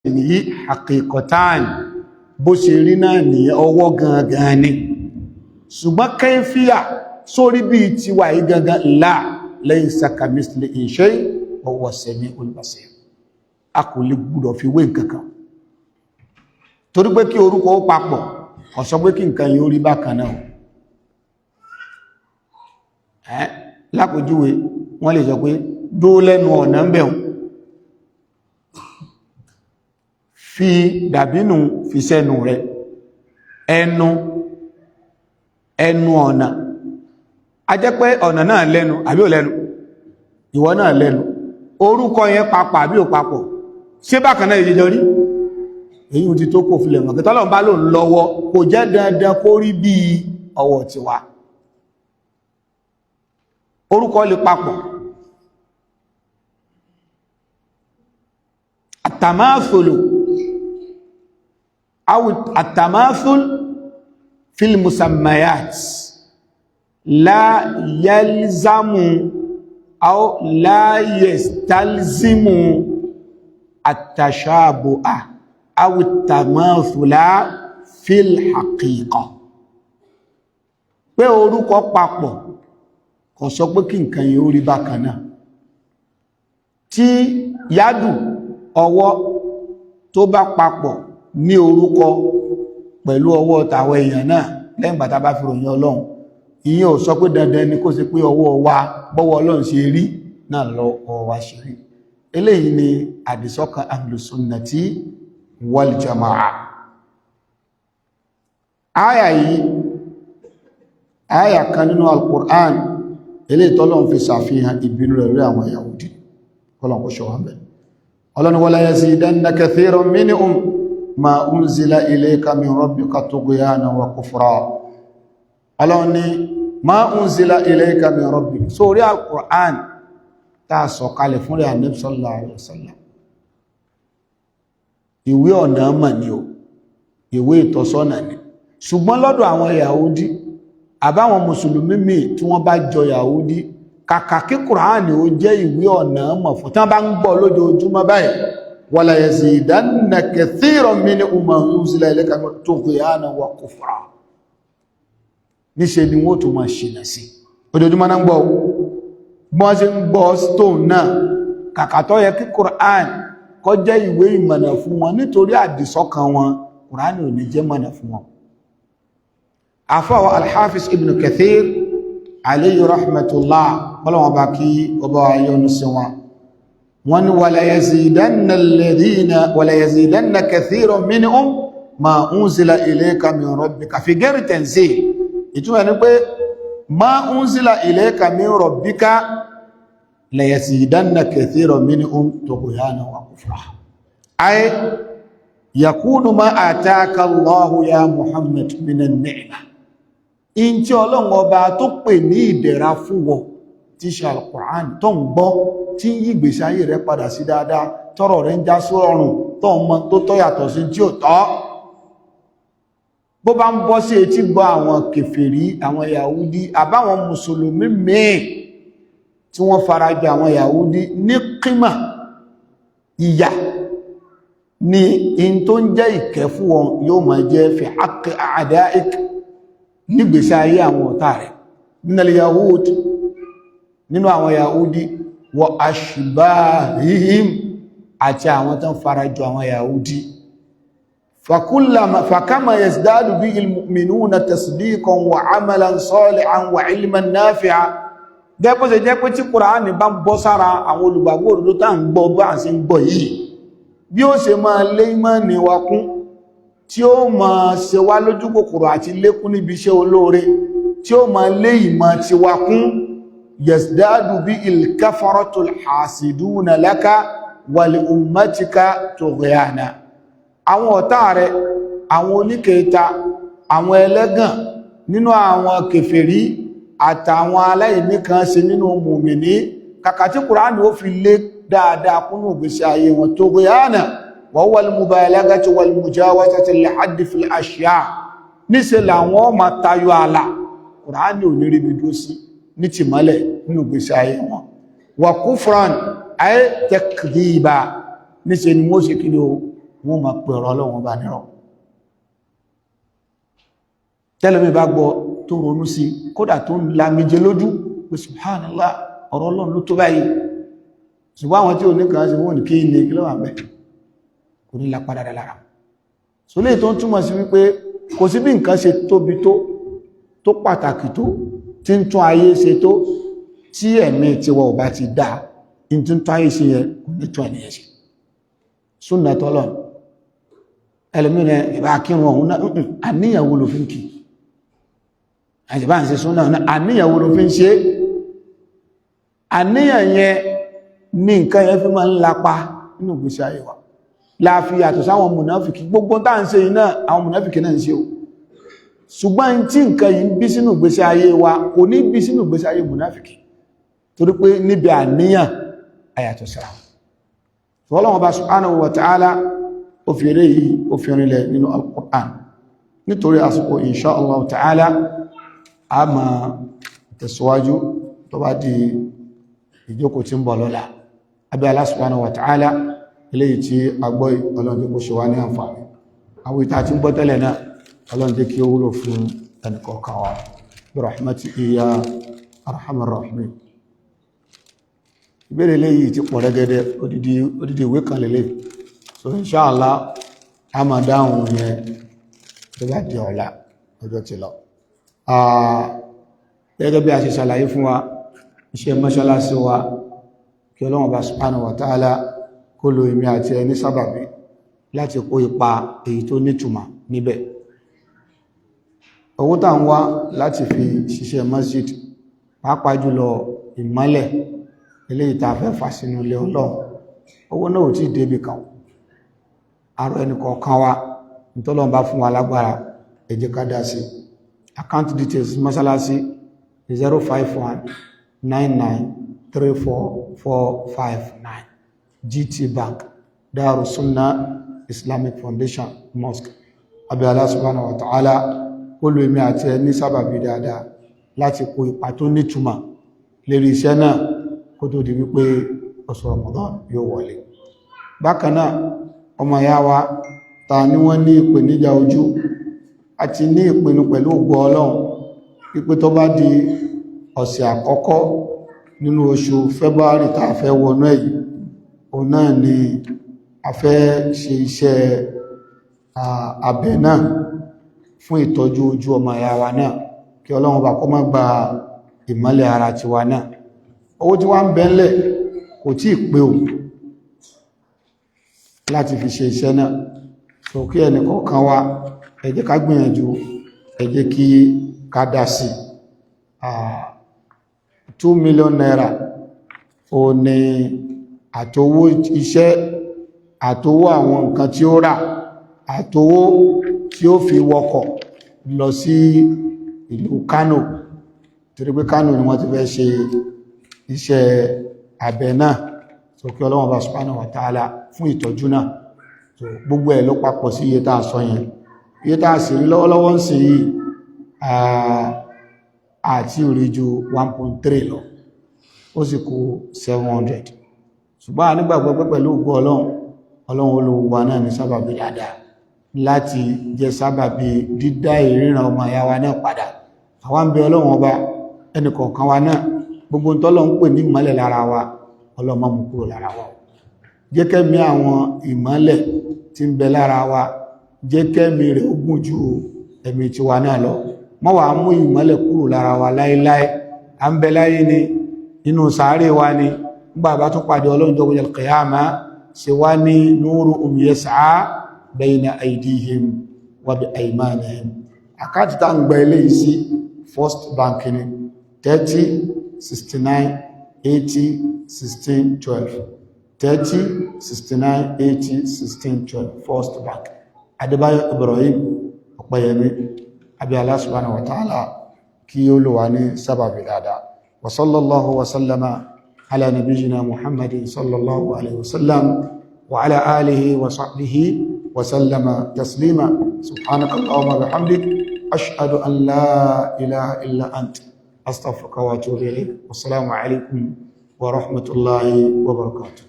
Nìyí haqiqatan, bó ṣe rí náà nìyẹn, ọwọ́ gangan ni. Ṣùgbọ́n kayfiya, sórí bí tiwa yìí gangan, la laysa kamithlihi shay wa huwa as-sami'ul basir. A kò lè gbúdọ̀ fi wé nǹkan kan, torí pé kí orúkọ ó papọ̀ kò sọ pé kí nǹkan yìí ó rí bákan náà. Ẹ́ lápòjúwe, wọ́n lè sọ pé dó lẹ́nu ọ̀nà ń bẹ̀rún, fi dàbínú fi sẹ́nu rẹ̀, ẹnu ẹnu ọ̀nà. A jẹ́ pé ọ̀nà náà lẹ́nu àbí ò lẹ́nu? Ìwọ náà lẹ́nu. Orúkọ yẹn papọ̀ àbí ò papọ̀? Ṣé bákan náà ìjẹjọ rí? Èyí ti tó kò filẹ̀ mọ̀ kí tọ́lọ̀ bá lò ń lọ́wọ́, kò jẹ́ dandan kó rí bí ọwọ́ tiwa. Orúkọ lè papọ̀. Àtàmáfòlò àtàmáfòl fil musammayat la yalzamu aw la yastalzimu àtàṣàbùà aw àtàmáfòlà fil haqiqa. Pé orúkọ papọ̀ kò sọ pé kí nǹkan yìí ó rí bákan náà. Tí yádù, ọwọ́, tó bá papọ̀ ní orúkọ pẹ̀lú ọwọ́ tàwọn èèyàn náà, lẹ́yìn gbàtà bá fi ròyìn Ọlọ́run, ìyẹn ò sọ pé dandan ni kó ṣe pé ọwọ́ wa, bọ́wọ́ Ọlọ́run ṣe rí náà lọ ọwọ́ wa ṣe rí. Eléyìí ni àdìsọ́kàn ahlus sunnati wal jamaa. Áyà yìí, áyà kan nínú al-Qur'an eléyìí tọ́lọ́run fi ṣàfihàn ìbínú rẹ̀ lórí àwọn Yahudi, kọ́lọ̀n kó ṣọ́ wọn bẹ̀. Ọlọ́ni wala yazidanna kathiran minhum ma unzila ilayka min rabbika tughyanan wa kufra. Ọlọ́ni ma unzila ilayka min rabbika, sórí al-Qur'an tá a sọ kalẹ̀ fún rẹ̀ Ànábì sallallahu alaihi wasallam, ìwé ọ̀nà mọ̀ ni o, ìwé ìtọ́sọ́nà ni. Ṣùgbọ́n lọ́dọ̀ àwọn Yahudi àbáwọn mùsùlùmí míì tí wọ́n bá jọ Yahudi, kàkà kí Kùránì ó jẹ́ ìwé ọ̀nà mọ̀ fún, tí wọ́n bá ń gbọ́ lójoojúmọ́ báyìí, wala yazidanna kathiran minhum ma unzila ilayka tughyanan wa kufra, níṣe ni wọ́n tó máa ṣìnà sí. Ojoojúmọ́ náà ń gbọ́, bọ́n ṣe ń gbọ́ stone náà, kàkà tó yẹ kí Kùránì kó jẹ́ ìwé ìmọ̀nà fún wọn, nítorí àdìsọ́kàn wọn, Kùránì ò ní jẹ́ mọ̀nà fún wọn. Àfáwọ̀ Al-Hafiz Ibn Kathir alayhi rahmatullah, bọ́lọ̀wọ̀n bá kí ọba yọ́nú sí wọn, wọ́n ní wala yazidanna alladhina wala yazidanna kathiran minhum ma unzila ilayka min rabbika fi ghairi tanzil. Ìtumọ̀ ní pé ma unzila ilayka min rabbika la yazidanna kathiran minhum tughyanan wa kufra, ay yakunu ma ataka Allahu ya Muhammad minan ni'ma. In tí Ọlọ́run Ọba tó pè ní ìdẹ̀ra fún wọ, tí ṣe Al-Qur'an tó ń gbọ́, tí ń yí ìgbésí ayé rẹ padà sí dáadáa, tọ́rọ̀ rẹ ń já sí ọrùn, tó ń mọ tó tọ́ yàtọ̀ sí tí ò tọ́, bó bá ń bọ́ sí etí gbọ́ àwọn kèfèrí, àwọn Yahudi àbáwọn mùsùlùmí míì tí wọ́n farajọ àwọn Yahudi ní kímà, ìyà ni in tó ń jẹ́ ìkẹ́ fún wọn yóò máa jẹ́ fi haqqi a'da'ik, nígbèsí ayé àwọn ọ̀tá rẹ̀, minal yahud, nínú àwọn Yahudi, wa ashbahihim, àti àwọn tó ń farajọ àwọn Yahudi. Fakama yazdadu bihi al-mu'minuna tasdiqan wa amalan salihan wa ilman nafi'a. Gẹ́gbó ṣe jẹ́ pé tí Kùránì bá ń bọ́ sára àwọn olùgbàgbọ́ òdodo tá ń gbọ́ bá ń ṣe ń gbọ́ yìí, bí ó ṣe máa lé ìmánì wa kún, tí ó máa ṣe wá lójú kòkòrò àti lékún níbi iṣẹ́ olóore, tí ó máa lé ìmọ̀ tiwa kún, yazdadu bí il-kafaratul hasiduna laka wa li ummatika tughyana. Àwọn ọ̀tá rẹ̀, àwọn oníkẹta, àwọn ẹlẹ́gàn nínú àwọn kèfèrí àtàwọn aláìní kan ṣe nínú mùmìní, kàkà tí Kùránì ó fi lé dáadáa kúnnù ìgbésí ayé wọn, tughyana wa huwa al-mubalaghatu wal-mujawazatu lil-hadd fil ashya, níṣe làwọn máa tayọ àlà. Kùránì ò ní ríbi dúró sí ní tìmọ́lẹ̀ nínú ìgbésí ayé wọn. Wa kufran ay takdhiba, níṣe ni wọ́n ṣe kí ni o, Wọ́n máa pè ọ̀rọ̀ Ọlọ́run bá nírọ̀. Tẹ́lẹ̀mí bá gbọ́ tó ronú sí, kódà tó ń lamijẹ lójú pé subhanallah, ọ̀rọ̀ Ọlọ́run ló tó báyìí. Ṣùgbọ́n àwọn tí ò ní kàn sí, wọ́n ní kí ní kí ló wà bẹ́ẹ̀, kò ní lápá dáadáa lára. So lè tó ń túmọ̀ sí wípé kò sí bí nǹkan ṣe tóbi tó pàtàkì tó, tí ń tún ayé ṣe tó, tí ẹ̀mí tiwa ò bá ti dá in tí ń tún ayé ṣe yẹn, kò ní tún ẹ̀nìyàn ṣe. Súnà tọ́lọ̀ ẹlòmíràn, ìbá kírun ọ̀hún náà, àníyàn wo ló fi ń kì? Àti bá ń ṣe súnà náà, àníyàn wo ló fi ń ṣe? Àníyàn yẹn ní nǹkan yẹn fi máa ń lapa nínú ìgbésí ayé wa, láàfi yàtọ̀ sáwọn mùnáfìkì. Gbogbo tá ń ṣe yìí náà, àwọn mùnáfìkì náà ń ṣe o, ṣùgbọ́n tí nǹkan yìí ń bí sínú ìgbésí ayé wa, kò ní bí sínú ìgbésí ayé mùnáfìkì, torí pé níbi àníyàn àyàtọ̀ síra. Ọlọ́run Ọba subhanahu wa ta'ala ó fi eré yìí, ó fi rinlẹ̀ nínú Al-Qur'an. Nítorí àsìkò, insha Allah ta'ala, a máa tẹ̀síwájú tó bá di ìjókòó tí ń bọ̀ lọ́la. Abẹ́ Allah subhanahu wa ta'ala, eléyìí tí a gbọ́, Ọlọ́run tí kò ṣe wá ní àǹfààní. Àwọn ìta tí ń gbọ́ tẹ́lẹ̀ náà, Ọlọ́run jẹ́ kí ó wúlò fún ẹnìkọ̀ọ̀kan wa bi rahmatihi ya arhamar rahimin. Ìbéèrè eléyìí ti pọ̀ rẹ́gẹ́dẹ́, odidi ìwé kan lélẹ̀. So inshallah, a máa dáhùn yẹn tó bá di ọ̀la. Ọjọ́ ti lọ. Gẹ́gẹ́ bí a ṣe ṣàlàyé fún wa, iṣẹ́ mọ́ṣáláṣí wa, kí Ọlọ́run bá subhanahu wa ta'ala kó lo èmi àti ẹni sábàbí láti kó ipa èyí tó nítumọ̀ níbẹ̀. Owó tá ń wá láti fi ṣiṣẹ́ masjid, pàápàá jùlọ ìmọ́lẹ̀ eléyìí tá a fẹ́ fà sínú ilé Ọlọ́run, owó náà ò tí ì débi kan. Àrò ẹnì kọ̀ọ̀kan wa, nítọ́lọ́run bá fún wa lágbára, ẹ jẹ́ ká dá sí. Account details mọ́sálásí: 0519934459, GT Bank, Darus Sunnah Islamic Foundation Mosque. Abẹ́ Allah subhanahu wa ta'ala, kó lo èmi àti ẹ ní sábàbí dáadáa láti kó ipa tó nítumọ̀ lérí iṣẹ́ náà, kó tó di wípé oṣù Ramadan yóò wọlé. Bákan náà, ọmọ ìyá wa ta ní wọ́n ní ìpèníjà ojú, àti ní ìpinnu pẹ̀lú ògo Ọlọ́run wípé tó bá di ọ̀sẹ̀ àkọ́kọ́ nínú oṣù February tá a fẹ́ wọnú èyí, òun náà ni a fẹ́ ṣe iṣẹ́ abẹ náà fún ìtọ́jú ojú ọmọ ìyá wa náà, kí Ọlọ́run bá kó má gba ìmọ́lẹ̀ ara tiwa náà. Owó tí wọ́n ń bẹ ńlẹ̀ kò tí ì pé o láti fi ṣe iṣẹ́ náà. So kí ẹnì kọ̀ọ̀kan wa, ẹ jẹ́ ká gbìyànjú, ẹ jẹ́ kí ká dá sí. ₦2 million ó ní, àtowó iṣẹ́, àtowó àwọn nǹkan tí ó rà, àtowó tí ó fi wọkọ̀ lọ sí ìlú Kano, torí pé Kano ni wọ́n ti fẹ́ ṣe iṣẹ́ abẹ náà. So kí Ọlọ́run bá subhanahu wa ta'ala fún ìtọ́jú náà. So gbogbo ẹ̀ ló papọ̀ sí iye tá a sọ yẹn. Iye tá a sì rí lọ́wọ́lọ́wọ́ ń sìn yìí, àti rí ju 1.3 lọ, ó sì kù 700. Ṣùgbọ́n a nígbàgbọ́ pé pẹ̀lú ògo Ọlọ́run, Ọlọ́run olówó náà ní sábàbí dáadáa láti jẹ́ sábàbí dídá ìríran ọmọ ìyá wa náà padà. Àwa ń bẹ Ọlọ́run Ọba, ẹnì kọ̀ọ̀kan wa náà, gbogbo ń tọ́lọ́ ń pè ní ìmọ́lẹ̀ lára wa, Ọlọ́run má mú kúrò lára wa. Jẹ́ kẹ́mi àwọn ìmọ́lẹ̀ tí ń bẹ lára wa, jẹ́ kẹ́mi rẹ̀ ó gùn ju ẹ̀mí tiwa náà lọ. Má wàá mú ìmọ́lẹ̀ kúrò lára wa láéláé. À ń bẹ láyé ni, nínú sàárè wa ni, nígbà bá tún pàdé Ọlọ́run jọ́ gbọ́dọ̀ kìyàmá, ṣe wá ní nuruhum yas'a bayna aydihim wa bi aymanihim. Account tá ń gba eléyìí sí, First Bank ni: 3069801612, 3069801612, First Bank, Adébáyọ̀ Ibrahim Ọ̀pẹ́yẹmí. Abi Allah subhanahu wa ta'ala kí ó lò wá ní sábàbí dáadáa. Wa sallallahu wa sallama ala nabiyyina Muhammadin sallallahu alaihi wasallam wa ala alihi wa sahbihi wa sallama taslima. Subhanaka Allahumma bihamdik, ashhadu an la ilaha illa ant, astaghfiruka wa atubu ilayk. Wassalamu alaikum wa rahmatullahi wa barakatuh.